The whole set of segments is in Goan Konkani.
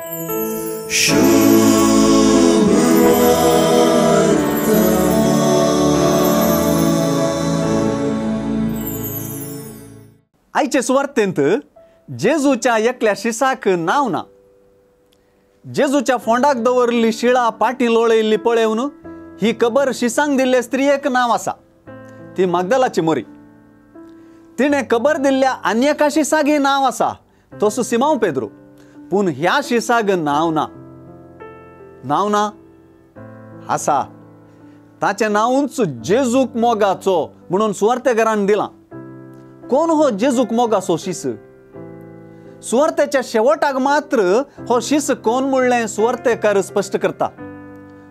आयचे सुवार्तेंत जेजूच्या एकल्या शिसाक नांव ना. जेजूच्या फोंडाक दवरिल्ली शिळा पाटी लोळयल्ली पळेवन ही खबर शिसांक दिल्ले स्त्रियेक नांव आसा, ती मागदलाची मोरी. तिणें खबर दिल्ल्या आनी एका शिसागय नांव आसा, तसो सिमांव पेद्रू. पूण ह्या शिसाग नांव ना. नांव ना आसा, ताचें नांवूच जेजूक मोगाचो म्हणून सुवार्तेकारान दिलां. कोण हो जेजूक मोगाचो शीस? सुवार्तेच्या शेवटाक मात्र हो शीस कोण म्हणलें सुवार्तेकार स्पश्ट करता.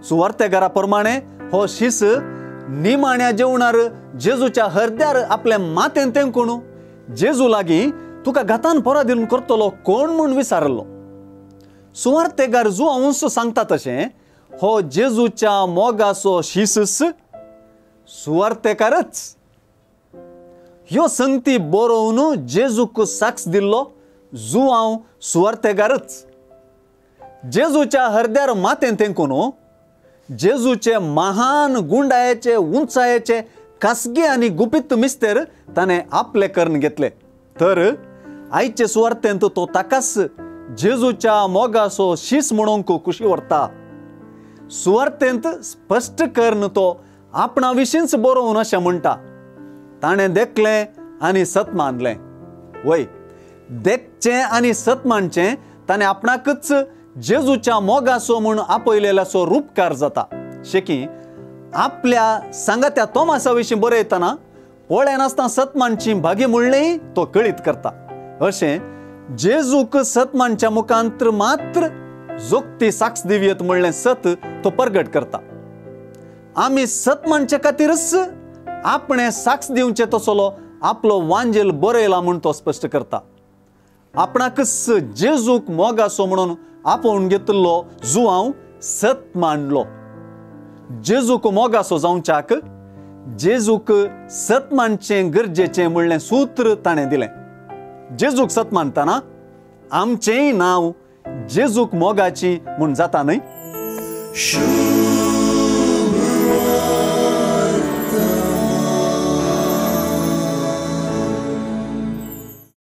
सुवार्तेकारा प्रमाणे हो शीस निमाण्या जेवणार जेजूच्या हरद्यार आपले मातेन तेंकून जेजू लागीं तुका घातान पराधीन करतलो कोण म्हूण विचारलो. सुवार्तेकार जुआंवूच सांगता तशें हो जेजूच्या मोगाचो शीस सुवार्तेकारच. ह्यो संगती बरोवन जेजूक साक्ष दिल्लो जुआंव सुवार्तेकारच. जेजूच्या हरद्यार मातेन तेंकून जेजूचे महान गुंडायेचे उंचायेचे खासगी आनी गुपीत मिस्तेर ताणें आपले करून घेतले. तर आयचे सुवार्तेंत तो ताकाच जेजूच्या मोगाचो शीस म्हणूंक खुशी व्हरता. सुवार्तेंत स्पश्ट करून तो आपणा विशींच बरोवन अशें म्हणटा, ताणें देखलें आनी सत मानलें. वय, देखचें आनी सत मानचें ताणें आपणाकच जेजूच्या मोगाचो म्हूण आपयलेल्याचो रुपकार जाता. शेकी आपल्या सांगात्या तोमासा विशीं बरयतना पळयनासतना सत मानची भागी म्हणलेंय तो कळीत करता. अशें जेजूक सत मानच्या मुखांत्र मात्र जोगती साक्ष दिवयेत म्हणलें सत तो परगट करता. आमी सत मानचे खातीरच आपणें साक्ष दिवचें तसलो आपलो वांजेल बरयला म्हूण तो स्पश्ट करता. आपणाकच जेजूक मोगाचो म्हणून आपोवन घेतिल्लो जुआंव सत मांडलो. जेजूक मोगाचो जावच्याक जेजूक सत मानचें गरजेचें म्हणलें सूत्र ताणें दिलें. जेजूक सत मानतना आमचेंय नांव जेजूक मोगाची म्हूण जाता न्हय?